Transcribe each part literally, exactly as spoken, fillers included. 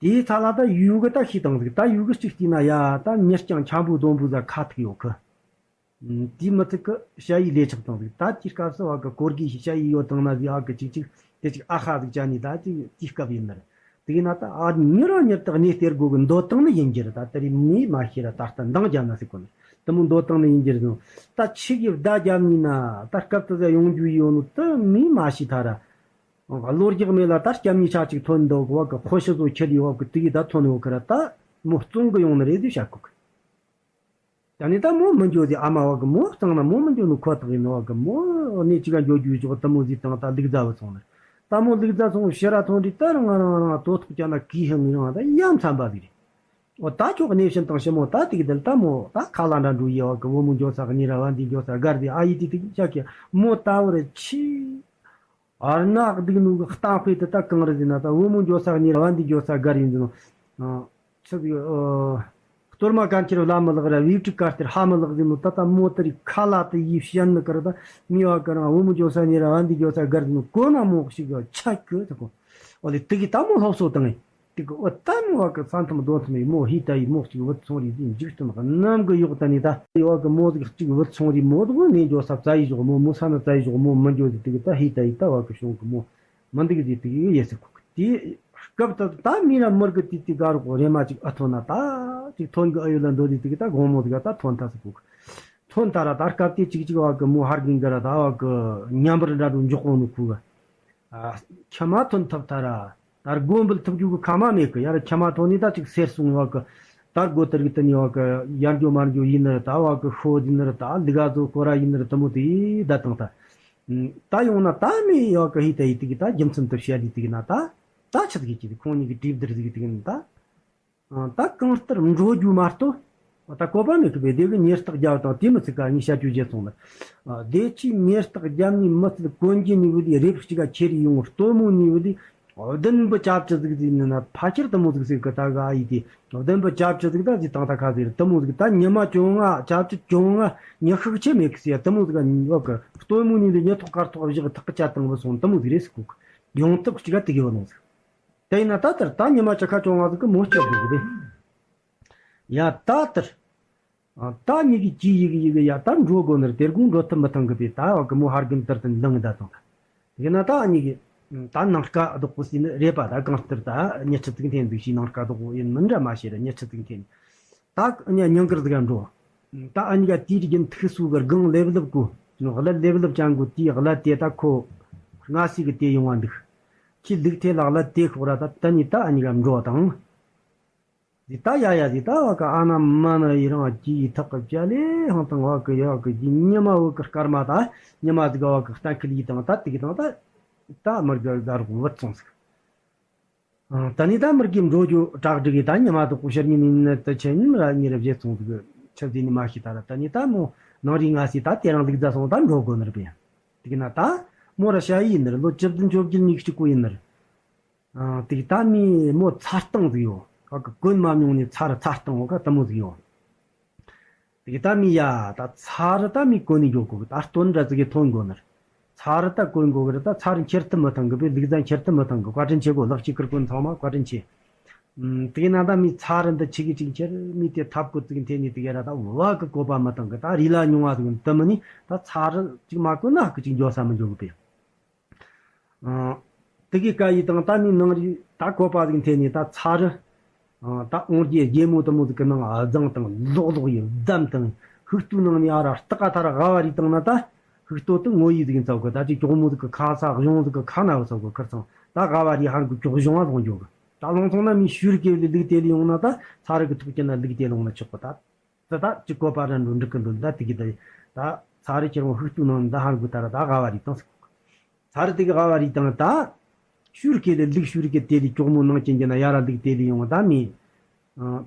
དེའི་ཚ་ལ་ད་ཡུལ་གི་ད་ཤི་དང་ཟིག་ད་ཡུལ་གི་གཅིག་བལྟས་ན་ཡ་ད་མྱི་རྐྱང་འཁྱམ་པོ་སྡོང་པོ་ཟ་ཁ་ཐུག་ཡོད་གི། དེའི་མི་ཚིག་གི་ཞ་ཡི་ལས་ཆགས་དང་ཟིག་ད་དེའི་སྐབས་སུ་བ་གི་གོར་གི་ཞ་ཡི་ཡོད་དང་ན་ཟིག་ཨ་གི་ཅིག་ཅིག་དེ་ཅིག་ཨ་ཁ་ཟིག་ཅ་ནི་ད་ཅིག་དེའི་སྐབས་ཡིན་ནར། དེ་ཡིན་ན་ད་ཨ་མྱི་རང་མྱི་དག་གནས་སྟེར་དགོ་གི་འདོད་དང་ནི་ཡིན་གྱི་རེད། ད་དེ་རིང་མི་མ་ཤེས་ར་ད་ལྟ་འདང་རྒྱབ་ན་ཟིག་གོ་ནི་དེ་མོ་འདོད་དང་ནི་ཡིན་གྱི་རེད་ཟུང་། ད་ཆི་གི་བདའ་རྒྱབ་ནི་ན་ད་སྐབས་དུ་ཟ་ཡོང་རྒྱུ་ཡོད་ནོ་ད་མི་མ་ཤེས་ཐ་ར། གློ་རྒྱག་མེད་ལ་ད་སྐྱབས་གཉིས་ཆ་གཅིག་ཐོན་འདུག་བ་གི་ཁོ་ཤི་བཟོ་ཁྱེར་ཡོད་བ་གི་དེ་གི་ད་ཐོན་ཡོད་ཁི་ར་ད་མོ་བཙོང་གི་ཡོང་ནི་རེད་ཟེར་བཤད་གོ་གི། ད་ནི་ད་མོ་མི་འགྱོ་ཟེར་ཨ་མ་བ་གི་མོ་གཙང་ན་མོ་མི་འགྱོ་ནི་ཁོ་ཐག་ཡིན་ནོ་བ་གི་མོ་གནས་གཅིག་ག་འགྱོ་རྒྱུ་ཞོག་ད་མོ་ཟིག་དང་ད་ལུག་རྫ་བུ་ཚོང་ནི་ད་མོ་ལུག་རྫ་ཚོང་ཕྱི་ར་ཐོན་དུས་ད་རང་རང་རང་དོ་ཐོག་ཅག་ན་གི་ཧི་ངི་རང་ད་ཡ་མཚན་པ་ཟིག་རེད། འོ་ད་ཁྱོད་གནས་བྱིན་དང་ཞི་མོ་ད་དེ་གི་དེ་ལ་ད་མོ་ད་ཁ་ལ་འདྲ་འགྲོ་ཡི་བ་གི་བུ་མོ་འགྱོ་ས་གི་ཉེ་ར་བ་འདི་འགྱོ་ས་སྒར་ཟིག་ཨ་ཡི་དེ་དེ་གི་ཤ་གི་མོ་ད་བར་ཆི། ཨར་ནག་སྡུག་ནོ་གི་གཏམ་དཔེ་དེ་ད་གང་རེད་ཟེར་ན་ད་བུ་མོ་འགྱོ་ས་གཉིས་ར་བ་འདི་འགྱོ་ས་ག་རེད་ཟེར་ནོ། ཆི་ཟིག་ཨོ། གཏོར་མ་གན་ཁྱེར་བླ་མི་ལག་ར་བིབ་ཀྲི་གར་སྟེར་ཧ་མི་ལག་ཟེར་ནོ་ད་ད་མོ་དེ་རི་ཁ་ལ་དེ་ཡིབ་བཤད་ནི་གར་ད་མི་བ་ག་རང་བུ་མོ་འགྱོ་ས་གཉིས་ར་བ་འདི་འགྱོ་ས་གར་ཟེར་ནོ་གོ་ན་མོ་ཞིག་གི་ཆ་གི་ད་གོ། ཨོ་ལེ་དེ་གི་ད་མོ་སློབ་གསོ་བཏང་ངས། དེ་གི་འོ་ད་མོ་བ་གི་ས་མཐོན་རྡོ་མཐོན་ཡི་མོ་ཧི་ད་ཡི་མོ་གཅིག་བུད་སོང་རེད་ཟིན་འཇིག་རྟེན་གི་གནམ་གི་གཡོག་ད་ནི་ད་ཡི་བ་གི་མོ་ཟིག་གཅིག་བུད་སོང་རེད་མོ་དགོ་ནས་འགྱོ་ས་བཙའ་ཡི་ཞོག་མོ་མོ་ས་ན་བཙའ་ཡི་ཞོག་མོ་མི་འགྱོ་ཟིག་དེ་གི་ད་ཧི་ད་ཡི་ད་བ་གི་གཞུང་གི་མོ་མི་འདུག་ཟིག་དེ་གི་ཡེ་སི་ཁུག་དེ་སྐབས་ད་ད་མི་ར་མི་ར་གི་དེ་དེ་ག་རོག་རེ་མ་གཅིག་ཨ་ཐོན་ན་ད་གཅིག་ཐོན་གི་ཨ་ཡོད་ལ་འདོད་ཟིག་དེ་གི་ད་དགོང་མོ་ཟིག་ད་ཐོན་ད་སི་ཁུག་ཐོན་ད་ར་ད་སྐབས་དེ་གཅིག་གཅིག་བ་གི་མོ་ཧར་གིན་གི་ར་ད་བ་གི་ཉམས་པར་འདྲ་འགྲོ་འཇོག་གོ་ནི་ཁུག་གི་ཨ། ཁྱི་མ་ཐོན་ཐུབ་ཐ་ར། ད་སྒོ་འབུལ་ཐུབ་རྒྱུ་གི་ཁ་མ་མེད་གི་ཡར་ཁྱི་མ་ཐོན་ནི་ད་ཅིག་སེར་སོང་བ་གི་ད་སྒོ་དེར་གི་དེ་ནི་བ་གི་ཡར་འགྱོ་མར་འགྱོ་ཡིན་ནི་ར་ད་བ་གི་ཤོ་ཡིན་ནི་ར་ད་ལི་ག་ཟོ་ཁོ་ར་ཡིན་ནི་ར་དེ་མོ་དེ་ད་དང་ད། ད་ཡོང་ན་ད་མི་བ་གི་ཧི་ད་ཡི་དེ་གི་ད་རྒྱུ་མཚན་དུ་བཤད་ལི་དེ་གི་ན་ད་ད་ཆི་ཟིག་གི་ཁོང་གཉིས་གི་གྲིབ་བསྡུར་ཟིག་དེ་གི་ན་ད། ད་གང་ལྟར་འགྲོ་རྒྱུ་མ་གཏོགས། ད་བཀོད་པ་མེད་གི་བས་དེ་གི་ཉེར་བརྟག་རྒྱབ་དང་དེ་མི་ཚིག་ག་ཉིས་བཤད་རྒྱུ་བརྗེད་སོང་ལ། དེ་ཆི་ཉེར་བརྟག་རྒྱབ་ནི་མི་ཚིག་གོན་གྱི་ནི་བུ་དེ་རེབ་གཅིག་ག་ཁྱེར་ཡོང་སྟོན་མོ་ནི་བུ་དེ། བདུན་པོ་ཅབ་ཅི་ཟིག་དེ་ནི་ན་ཕ་ཁྱེར་དེ་མོ་ཟིག་ཟིག་གི་ད་ག་ཨ་ཡི་དེ། བདུན་པོ་ཅབ་ཅི་ཟིག་ད་ཟི་དང་ད་ཁ་ཟིག་དེ་མོ་ཟིག་ད་ཉི་མ་བཅོ་ལྔ་ཅབ་ཅི་བཅོ་ལྔ་ཉི་ཤུ་ཆེ་མེད་གི་ཟེར་དེ་མོ་ཟིག་ག་ཉི་བ་གི་སྟོན་མོ་ནི་ལས་ཉི་ཐོག་དཀར་ཐོག་བཞག་ཐག་གི་ཅ་དང་བུ་སོང་དེ་མོ་ཟིག་རེད་ཟིག་གོ་གི། ཡོང་ཐབས་གཅིག་ག་དེ་གི་བུ་ལོང་ཟིག་དེ་ཡིན་ན་ད་ལྟར་ད་ཉི་མ་བཅུ་ཁ་བཅོ་ལྔ་ཟིག་གི་མོ་སྐྱོབ་དགོས་གི་རེད། ཡ་ད་ལྟར། ད་ཉི་གི་ཅི་ཡི་གི་ཡི་གི་ཡ་ད་འགྲོ་དགོས་ནི་རེད་དེ་དགོང་འགྲོ་ཐུབ་མི་ཐང་གི་པས་ད་བ་གི་མོ་ཧར་གིན་ལྟར་དུ་ལངས་ད་དང་ད། ཡིན་ན་ད་ཉི་གི་ད་ནང་དཀའ་ལྡོག་པོ་ཟིན་ནི་རེད་པ་ད་གང་ལྟར་ད་ཉི་ཁྲི་ཙིག་འཐེན་འདུག་ཞིག་ནང་དཀའ་ལྡོག་པོ་ཡིན་མི་འདྲ་མ་བྱེད་ར་ཉི་ཁྲི་ཙིག་འཐེན། ད་ཉ་ཉང་གར་ཟིག་ག་འགྲོ། ད་ཨ་ཉི་ག་དེའི་རྒྱུན་ཐུག་སུ་གི་སྒང་ལེབ་ལེབ་གོ། གླུ་ལེབ་ལེབ་ཅང་གོ་དེའི་གླུ་དེ་ད་ཁོ། སྔ་སི་གི་དེ་ཡོང་བ་འདུག་ཁྱི་ལུག་དེ་ལག་གླུ་དེ་ཤོག་ར་ད་ད་ནི་ད་ཨ་ཉི་ག་འགྲོ་དང་། དེ་ད་ཡ་ཡ་དེ་ད་བ་ག་ཨ་ན་མ་ན་ཡི་རང་གི་ཐག་གི་བྱ་ལེ་ཧང་དང་བ་གི་ཡ་གི་ཉི་མ་བོ་གི་སྐར་མ་ད་ཉི་མ་ཟིག་བ་གི་གཏན་འཁེལ་ཡི་དང་ད་དེ་གི་དང་ད་ད་མར་གི་ཟ་རོག་བུད་སོང་ཟིག་ད་ནི་ད་མི་རྒན་འགྲོ་རྒྱུ་བྲག་སྒྲིག་གི་ད་ཉི་མ་དུ་ཀུ་ཤར་ཉིན་ནི་ནི་དུ་ཆེན་ཉིན་ར་ཉི་རབས་བཞེས་སོང་དུ་ཆབ་ཟིན་ནི་མ་ཤི་ད་ར་ད་ནི་ད་མོ་ནང་རི་ང་སི་ད་དེ་རང་ལུག་རྫ་སོང་ད་འགྲོ་དགོ་ནི་ར་པས། དེ་གི་ན་ད་མོ་ར་ཤ་ཡི་ནི་ར་ལོ་བཅུ་བདུན་བཅོ་བརྒྱད་ཉི་ཤུ་གཅིག་གོ་ཡིན་ནི་ར། དེ་གི་ད་མི་མོ་ཚ་སྟངས་ཟིག་ཡོད་ག་གི་གོན་མ་མྱོང་ནི་ཚ་ར་ཚ་སྟངས་འོ་ག་ད་མོ་ཟིག་ཡོད། དེ་གི་ད་མི་ཡ་ད་ཚ་རུ་ད་མི་གོན་ནི་འགྱོ་གོ་གི་ད་སྟོན་འདྲ་ཙི་གི་ཐོན་གོ་ནི་རེད། ཚ་རུ་ད་གོན་གོ་གི་རེད་ད་ཚ་རུ་འཁྱེར་ཐུབ་མི་ཐང་གི་བས་ལུག་རྫ་འཁྱེར་ཐུབ་མི་ཐང་གི་བཀའ་དྲིན་ཆེ་གོ་ལག་གཅིག་གིར་གོན་ཚང་མ་བཀའ་དྲིན་ཆེ། ཨུམ། དེ་གི་ན་ད་མི་ཚ་རུ་འདི་ཆི་གི་ཅིག་འཁྱེར་མི་དེ་ཐབ་གོ་ཙི་གི་འཐེན་ནི་དེ་གི་ར་ད་བ་གི་གོ་པ་མི་ཐང་གི་ད་རི་ལ་ཉུང་བ་ཟིག་འདི་མི་ནི་ད་ཚ་རུ་ཅིག་མ་གོན་ན་ཧ་གི་ཅིག་འགྱོ་ས་མི་འགྱོ་གི་བས། དེ་གི་ཀ་ཡི་དང་ད་ནི་ནང་རི་ད་བཀོད་པ་ཟིག་འཐེན་ནས་ད་ཚ་རུ། ད་འོང་རྒྱུའི་རྒྱལ་མོ་དུ་མོ་ཟིག་གི་ནང་ཨ་ཟང་དང་ལོག་ལོག་ཡི་ཟམ་དང་ཧུག་ཏུ་ནང་ནས་ཨ་ར་སྟག་ཨ་ཐ་ར་ཝ་རི་དང་ན་ད་ཧུག་ཏོ་དུ་ངོ་ཡི་ཟིག་ཚ་གི་ད་ཅི་གྱོག་མོ་ཟིག་གི་ཁ་ས་གཞུང་ཟིག་གི་ཁ་ན་བུ་ཚ་གི་ཁར་ཚང་ད་ཝ་རི་ཧར་གི་གྱོག་གཞུང་ཨ་ལོང་འགྱོ་གི་ད་ལོང་སོང་ན་མི་ཤུར་སྐྱེ་ལི་ལུག་དེ་ལི་ཡོང་ན་ད་ཚ་རུ་གི་ཐུག་ཀྱི་ན་ལུག་དེ་ལོང་ན་ཆོག་གི་ད། དེ་དག་ཅིག་བཀོད་པ་ར་འགྲོ་འགྲིག་གི་འདུག་ད་དེ་གི་ད་ད་ཚ་རུ་ཁྱེར་འོང་ཧུག་ཏུ་ནང་ད་ཧར་གུ་ད་ར་ད་ཝ་རི་དང་ཟིག་ཚ་རུ་དེ་གི་ཝ་རི་དང་ད་ཤུར་སྐྱེ་ལི་ལུག་ཤུར་སྐྱེ་དེ་ལི་གྱོག་མོ་ནང་ཅན་གྱི་ན་ཡ་ར་ལུག་དེ་ལི་ཡོང་ད་མི།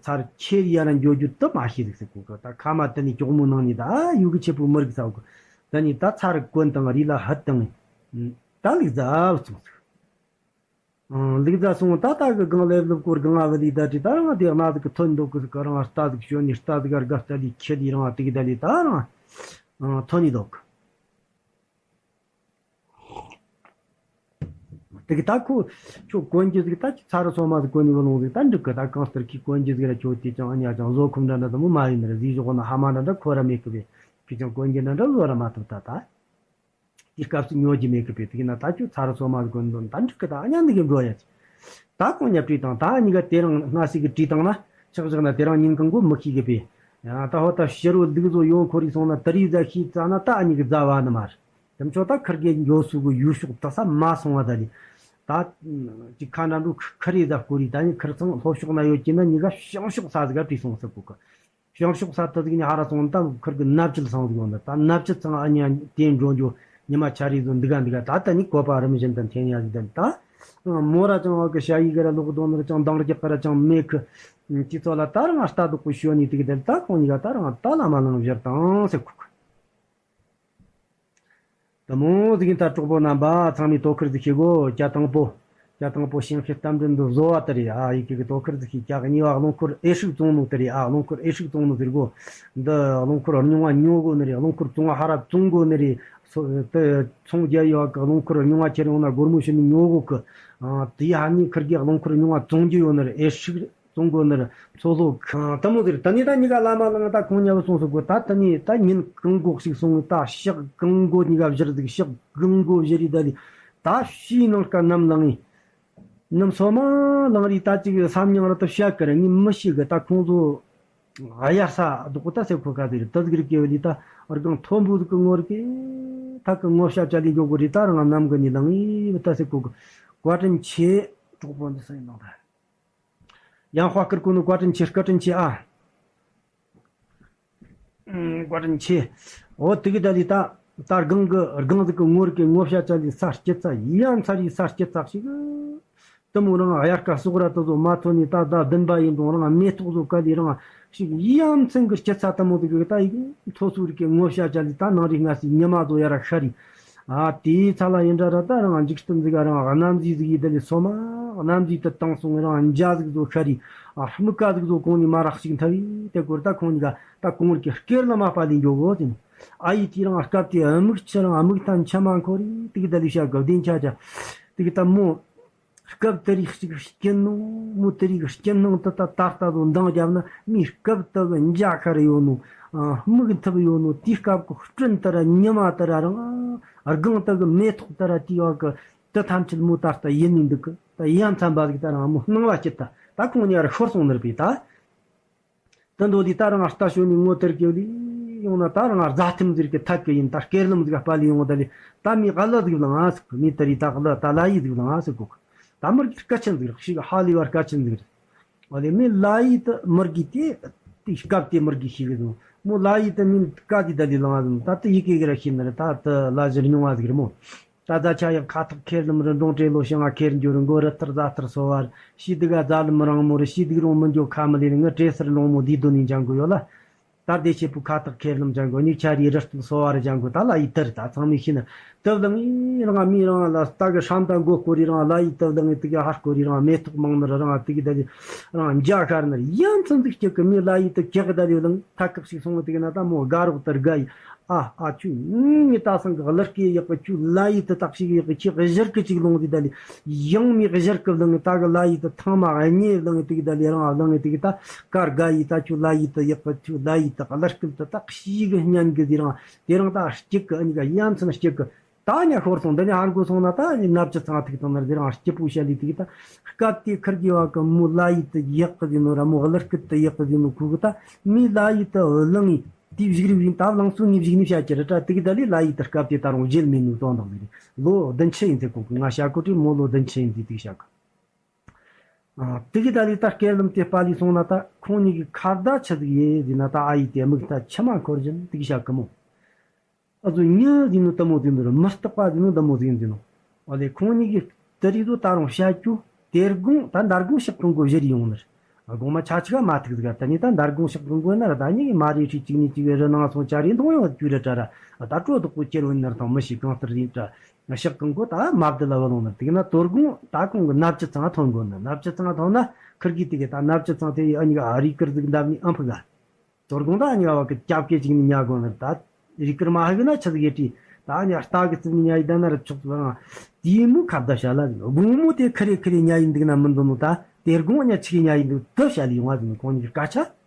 ཚ་རུ་ཁྱེར་ཡ་ར་འགྱོ་རྒྱུ་དུ་མ་ཤེས་ཟིག་ཟེར་གོ་གི་ད་ཁ་མ་དེ་ནི་གྱོག་མོ་ནང་ནི་ད་ཡུ་གི་ཆེ་པོ་མི་རིག་ས་གོ་ད་ནི་ད་ཚ་རུ་གོན་དང་རི་ལ་ཧད་དང་ད་ལུག་རྫ་བུ་ཚོང་ཟིག་ལུག་རྫ་སོང་ད་ལྟ་གི་སྒང་ལེབ་ལེབ་སྐོར་སྒང་ང་བུད་ལི་ད་ཅི་ད་རང་དེ་གནའ་ཟིག་གི་ཐོན་འདུག་གི་ཟིག་ག་རང་རྟ་ཟིག་ཞོན་ནི་རྟ་ཟིག་ག་དགའ་རྟ་ལི་ཁྱེད་ལི་རང་དེ་གི་ད་ལི་ད་རང་ཐོན་ནི་འདུག་དེ་གི་ད་ཁོ་ཁྱོད་གོན་རྒྱུ་ཟིག་ད་ཁྱོད་ཚ་རུ་སོ་མ་ཟིག་གོན་ནི་བུ་ལོང་ཟིག་ད་འགྲིག་གི། ད་གང་ལྟར་ཁྱོད་གོན་རྒྱུ་ཟིག་ར་ཁྱོད་དེ་ཅང་ཨ་ཉ་ཅང་བཟོ་ཁུམ་འདྲ་འདྲ་དུ་མོ་མ་ཡིན་ནི་ར། ཟིག་ཞོག་ན་ཧ་མ་འདྲ་འདྲ་ཁོ་ར་མེད་གི་བས། ཁྱོད་ཅང་གོན་རྒྱུ་འདྲ་འདྲ་བཟོ་ར་མ་ཐུབ་ད་ད། དེ་སྐབས་སུ་ཉོ་རྒྱུ་མེད་གི་བས། དེ་གི་ན་ད་ཁྱོད་ཚ་རུ་སོ་མ་ཟིག་གོན་འདོན་ད་འགྲིག་གི། ད་ཨ་ཉ་འདི་གི་འགྲོ་ཡ་ཅི། ད་ཁོང་ཉ་བྲིས་དང་ད་ཨ་ཉི་ག་དེ་རང་སྔ་སི་གི་བྲིས་དང་ན་ཆག་ཆག་ན་དེ་རང་ཉིན་གང་གོ་མི་ཤེས་གི་བས། ཡང་ད་ཧོ་ད་ཕྱི་རུ་ལུག་བཟོ་ཡོང་ཁོ་རི་སོང་ན་དེ་རིགས་ཟ་ཤེས་ཙ་ན་ད་ཨ་ཉི་གི་ཟ་བ་ནི་མ་རེད། དེ་མཆོག་ད་ཁིར་གེ་འགྱོ་སུ་གི་ཡུལ་ཕྱོགས་དེ་ས་མ་སོང་བ་ད་ལི། ད་ཅིག་ཁ་འདྲ་འགྲོ་ཁི་རེ་ཟ་ཀོ་རི་ད་ནི་ཁིར་ཚང་ལྷོ་ཕྱོགས་ན་ཡོད་ཀྱི་ན་ཉི་ག་བྱང་ཕྱོགས་ས་ཟིག་ག་བྲིས་སོང་ཟེར་གོ་གི། བྱང་ཕྱོགས་ས་དེ་ཟིག་ནི་ཧ་ར་སོང་ད་ཁིར་གི་ནབ་ཅིལ་སང་ཟིག་ཡོང་ད་ད་ནབ་ཅིལ་ཚང་ཨ་ཉ་དེ་འགྲོ་འགྱོ་ཉི་མ་ཆ་རེ་ཟོ་འདི་ག་འདི་ག་ད་ད་ནི་བཀོད་པ་རིམ་བཞིན་དུ་འཐེན་ཡ་ཟིག་ད་ད་མོ་ར་ཅང་བ་གི་ཞ་ཡི་གི་ར་ལོག་དོ་ནི་ར་ཅང་འདང་རྒྱག་གི་ར་ཅང་མེད་གི། དེ་ཚོ་ལ་ད་རང་ལྟ་རྟོག་གི་ཞོན་ནི་དེ་གི་དེ་ད་ཁོང་གཉིས་ཀ་ད་རང་ད་ལ་མ་ལང་བཞར་དང་ཟེར་གོ་གི། དེ་མོ་ཟིག་ཡིན་ད་གྲོགས་པོ་རྣམ་པ་ཚང་མས་དོ་ཁུར་ཟིག་བྱེད་དགོ། ཇ་དང་པོ། ཇ་དང་པོ་ཞིང་ཁའི་རྟ་མགྲིན་དུ་བཟོ་བ་དེ་རེད་ཨ། ཡི་གེ་གི་དོ་ཁུར་ཟིག་བྱེད། ཇ་གི་གཉིས་པ་རླངས་འཁོར་ཨེ་ཧྲིག་བཙོང་ནོ་དེ་རེད་ཨ། རླངས་འཁོར་ཨེ་ཧྲིག་བཙོང་ནོ་ཟེར་གོ། འདི་རླངས་འཁོར་རྙིང་བ་ཉོ་གོ་ནི་རེད། རླངས་འཁོར་བཙོང་བ་ཧ་ར་བཙོང་གོ་ནི་རེད། སོ་དེ་ཚོང་རྒྱག་ཡོད་གི་རླངས་འཁོར་རྙིང་བ་ཁྱེར་ཡོང་ན་སྒོར་མོ་ཤི་ནི་ཉོ་གོ་གི། ཨ་དེ་ཧ་ནི་ཁིར་གི་རླངས་འཁོར་རྙིང་བ་བཙོང་རྒྱུ་ཡོད་ནི་རེད། ཨེ་ཧྲིག་བཙོང་དགོས་ནི་རེད། མཚོ་ལྷོ་ཁང་དེ་མོ་ཟེར། ད་ནི་ད་གཉིས་ཀ་བླ་མ་ལང་ད་ཁོང་ཉལ་བུ་སོང་སོ་གོ། ད་ད་ནི་ད་ཉིན་གང་གོ་ཞིག་སོང་ད་ཞག་གང་གོ་གཉིས་ཀ་བཞུར་ཟིག་ཞག་གང་གོ་བཞུར་རི་ད་ལི། ད་ཕྱིའི་ནང་ཀ་ནམ་ལང་ངི་ནམ་སོ་མ་ལང་རི་ད་ཅིག་བསམ་མྱང་ར་ད་བཤད་གི་ར་ངི་མི་ཤེས་གི། ད་ཁོང་ཚོ་གཡར་ས་རྡོག་ད་སེ་ཁོ་ཁ་ཟེར་ད་ཟིག་རི་སྐྱེ་བ་ལི་ད་རྒང་མཐོན་པོ་ཟིག་གི་ངོ་ར་གི་ཐག་གི་ངོ་ཤ་ཅ་ལི་འཇོག་གི་རི་ད་རང་ནམ་གི་ནི་ལང་ངི་ད་སེ་ཁོ་གི། བཀའ་དྲིན་ཆེ། གྲོགས་པོ་འདི་སེ་ནང་ད། ཡང་དཔའ་བཀུར་གོ་ནོ་བཀའ་དྲིན་ཆེ་བཀའ་དྲིན་ཆེ་ཨ། ཨུམ། བཀའ་དྲིན་ཆེ། འོ་དེ་གི་ད་ལི་ད་ད་སྒང་གི་སྒང་ཟིག་གི་ངོར་གི་ངོ་ཤ་ཅ་ལི་ས་སྐྱི་ཚ་ཡ་མཚར་ཡི་ས་སྐྱི་ཚ་ཞིག་དེ་མོ་རང་དབྱར་ཁ་སོག་ར་དེ་ཚོ་མ་ཐོན་ནི་ད་ད་བདུན་པ་ཡིན་དང་རང་མེ་ཏོག་ཚོ་ག་ལི་རང་ཞིག་ཡ་མཚན་གི་སྐྱི་ཚ་དེ་མོ་དེ་གི་ད་ཡིག་མཐོ་སུ་རིག་གི་ངོ་ཤ་ཅ་ལི་ད་ནང་རིག་ང་སི་ཉི་མ་ཚོ་ཡ་ར་ཤ་རི། ཨ་དེའི་ཚ་ལ་ཡིན་འདྲ་ར་ད་རང་འཇིག་རྟེན་ཟིག་རང་གནམ་གཟིགས་ཟིག་ཡིན་ད་ལི་སོ་མ་གནམ་གཟིགས་དུ་བཏང་སོང་རང་འཇའ་ཟིག་བཟོ་ཤ་རི། ཨ་སྨུག་ཀ་ཟིག་བཟོ་གོང་ནས་མ་རག་ཞིག་འཐབ་ཡི་དེ་སྐོར་ད་ཁོང་གཉིས་ཀ་ད་གོང་ར་གི་སྐེར་ལ་མ་པ་ལི་འགྱོ་གོ་ཟིན། ཨ་ཡི་དེ་རང་སྐབས་དེ་སྨུག་ཆུ་རང་སྨུག་ཐང་ཆ་མ་འཁོར་རི་དེ་གི་ད་ལི་ཤ་གི་བདེན་ཆ་ཆ་དེ་གི་ད་མོ། སྐབས་དེ་རིགས་ཤིག་སྐྱིད་ནོ། མོ་དེ་རིགས་སྐྱིད་སྣང་དུ་ད་ད་ལྟ་དུ་འདང་བརྒྱབ་ན་མི་སྐབས་དུ་གི་འཇའ་ཤར་ཡོད་ནོ། ཨ་སྨུག་འཐིབས་ཡོད་ནོ། དེའི་སྐབས་ཀྱི་སྤྲིན་དེ་ར་ཉི་མ་དེ་ར་རང་སྒང་དུ་གི་མེ་ཏོག་དེ་ར་དེའི་བ་གི་དེ་ཐམས་ཅད་མོ་ད་ལྟ་ཡིན་ནི་འདུག་གི། ད་ཡ་མཚན་པ་ཟིག་ད་རང་མོ་སྣང་བ་སྐྱིད་ད་ད་ཁོང་གཉིས་ར་ཤོར་སོང་ནི་རེད་པས་ད། ད་འདོད་དེ་ད་རང་ལྟ་ཞོན་ནས་ངོ་དེར་སྐྱེ་ལི་ཡོང་ན་ད་རང་རྫ་ཐིམ་ཟིག་གི་ཐད་ཀི་ཡིན་ད་སྐེར་ལམ་ཟིག་སྤ་ལི་ཡོང་ད་ལི་ད་མི་ཨ་ལ་ཟིག་ལང་ཨ་ཟིག་མི་དེ་རི་ད་ཨ་ལ་ད་ལ་ཡི་ཟིག་ལང་ཨ་ཟིག་གོ། ད་མི་རྒྱུད་སྐད་ཆེན་ཟིག་རེད་ཤིག་ཧ་ལི་བར་སྐད་ཆེན་ཟིག་རེད། ཨ་ལེ་མི་ལ་ཡི་ད་མི་རྒྱུད་དེ་དེ་སྐབས་དེ་མི་རྒྱུད་ཤིག་གི་ཟིག་མོ་ལ་ཡི་ད་མི་ཀ་དི་ད་ལི་ལང་ཨ་ཟིག་ད་དེ་ཡི་གེ་གི་ར་ཤིན་ན་རེད་ད་ད་ལ་ཞིར་མྱོང་བ་ཟིག་རེད་མོ། ད་ད་ཆ་ཡག་ཁ་ཐག་ཁེར་ལམ་རི་འབྲོང་བྲེ་ལོ་ཞིང་ང་ཁེར་འགྱུར་མགོ་རི་ཐར་རྫ་ཐར་སོ་བར་ཤི་དིག་ག་རྫ་ལམ་རང་མོ་རི་ཤི་དིག་རོང་མི་འགྱོ་ཁ་མི་ལེ་ནི་ངི་བྲེ་སར་ལོང་མོ་དི་དོ་ནི་འཇང་གོ་ཡོད་ལ། ད་བདེ་ཆེ་པུ་ཁ་ཐག་ཁེར་ལམ་འཇང་གོ་ཉིག་ཆ་རི་རི་སྟུ་སོ་བར་འཇང་གོ་ད་ལ་ཡི་དར་ད་ཚང་མི་ཤི་ན་དབ་ལང་ཡི་རང་མི་རང་ལ་ད་གི་ཧྲམ་ད་མགོ་སྐོ་རི་རང་ལ་ཡི་དབ་ལང་ཡི་དིག་ཧ་སྐོ་རི་རང་མེ་ཏོག་མང་ནི་རི་རང་དིག་ད་ལི་རང་འཇའ་ཤར་ནི་རི་ཡང་ཚན་ཚིག་སྐྱག་གི་མི་ལ་ཡི་དིག་སྐྱག་གི་ད་ལི་ལང་ཐ་ཀག་ཞིག་སོང་དིག་ན་ད་མོ་དགའ་རོགས་དར་དགའ་ཡི། ཨ་ཨ་ཁྱོད་ངི་ད་སང་གི་གླུ་སྐད་ཡག་གི་ཁྱོད་ལ་ཡི་ད་དག་ཞིག་ཡག་གི་ཁྱོད་གཞིར་གི་ཅིག་ལོང་དེ་ད་ལི་ཡང་མི་གཞིར་གི་ལང་ད་གི་ལ་ཡི་ད་ཐང་མ་གཉེ་ལང་དེ་གི་ད་ལི་རང་ལང་དེ་གི་ད་ཀར་ག་ཡི་ད་ཁྱོད་ལ་ཡི་ད་ཡག་གི་ཁྱོད་ལ་ཡི་ད་གླུ་སྐད་ད་དག་ཞིག་གི་སྙན་གི་དེ་རང་དེ་རང་ད་སྐྱིད་གི་ཨ་ནི་ག་ཡ་མཚན་སྐྱིད་གི་ད་ཉ་ཤོར་སོང་འདི་ནི་ཧར་གོ་སོང་ན་ད་ནི་ནབ་ཅི་ཚང་ཐིག་དང་ན་དེ་རང་སྐྱིད་པོ་བཤད་ལི་དེ་གི་ད་སྐབས་དེ་ཁར་གི་བ་གི་མོ་ལ་ཡི་ད་ཡག་གི་ཟིན་ནོ་ར་མོ་གླུ་སྐད་ད་ཡག་གི་ཟིན་ནོ་ཁུ་གི་ད་མི་ལ་ཡི་ད་ལང་ཡི། དེའི་བཞུགས་རིགས་ཡིན་ད་ལང་ཚོ་ངའི་བཞུགས་ནས་བཤད་ཀྱི་རེད་དྲ་དེ་གི་ད་ལི་ལ་ཡི་ད་སྐབས་དེ་ད་རུང་བརྗེད་མེད་ནུས་སྟོན་དང་ཟེར་ལོ་བདུན་ཕྱི་ཡིན་ཚེ་གོ་གི་ང་བཤད་གོ་དྲི་མོ་ལོ་བདུན་ཕྱི་ཡིན་ཟེར་དེ་བཤད་གི་ཨ་དེ་གི་ད་ལི་ད་སྐེར་ལམ་དེ་སྤ་ལི་སོང་ན་ད་ཁོང་གཉིས་ཀྱི་ཁ་བརྡ་ཆི་ཟིག་ཡེ་ཟེར་ན་ད་ཨ་ཡི་དེ་མིག་ད་མཆི་མ་འཁོར་བཞིན་དེ་གི་བཤད་གི་མོ། ཨ་ཟོ་ཉི་ཟིན་ནོ་ད་མོ་ཟིན་ནོ་ར་མི་རྟག་པ་ཟིན་ནོ་ད་མོ་ཟིན་ཟིན་ནོ། ཨ་ལེ་ཁོང་གཉིས་ཀྱི་དེ་རིགས་ཚོ་ད་རུང་བཤད་རྒྱུ་དེ་དགོང་ད་འདར་དགོང་ཞག་གང་གོ་བཞི་རེ་ཡོང་ནི་རེད། དགོང་མ་ཆ་ཆི་ག་མ་ཐུག་ཟིག་ད་ནི་ད་འདར་དགོང་ཞག་གང་གོ་ན་ར་ད་ཉི་གི་མ་རེ་ཁྲི་གཅིག་ནི་གཅིག་རི་ནང་སོང་ཆ་རེ་མཐོང་ཡོང་རྒྱུ་རེད་དྲ་ར་ད་སྤྲོ་དོག་པོ་ཁྱེར་འོང་ནར་ཐང་མི་ཤི་གང་ལྟར་ཡིན་དྲ་ཞག་གང་གོ་ད་མ་བདེ་ལ་བ་ལོང་ནི་དེ་ན་དོ་དགོང་ད་ཁོང་གི་ནབ་ཅི་ཚང་ཐོན་གོ་ནི་ནབ་ཅི་ཚང་ཐོན་ན་ཁིར་གི་དེ་གི་ད་ནབ་ཅི་ཚང་དེ་ཡི་ཨ་ཉི་ག་ཨ་རི་ཀིར་ཟིག་འདབ་ནི་ཨམ་ཕུ་ག་དོ་དགོང་ད་ཉ་བ་གི་སྐྱབས་སྐད་ཅིག་ནི་ཉ་དགོ་ནི་ད་རི་ཀིར་མ་ཧ་གི་ན་ཆི་ཟིག་ཡེ་ཏི་ ད་ཉ་རྟ་གི་རྩིབ་ནས་ཉལ་ཡི་ད་ན་རུ་ཆོག་ཙི་རང་། དེའི་མོ་ཁ་བརྡ་བྱ་ལ་ཟིན། དགོང་མོ་དེ་ཁི་རེ་ཁི་རེ་ཉལ་ཡི་འདུག་ན་མི་འདོད་ནོ། ད་དེ་དགོང་ཉ་ཆི་གི་ཉལ་ཡི་འདུག་དུ་བྱ་ལ་ཡོང་བ་ཟིན། ཁོང་གཉིས་ཀྱི་སྐད་ཆ།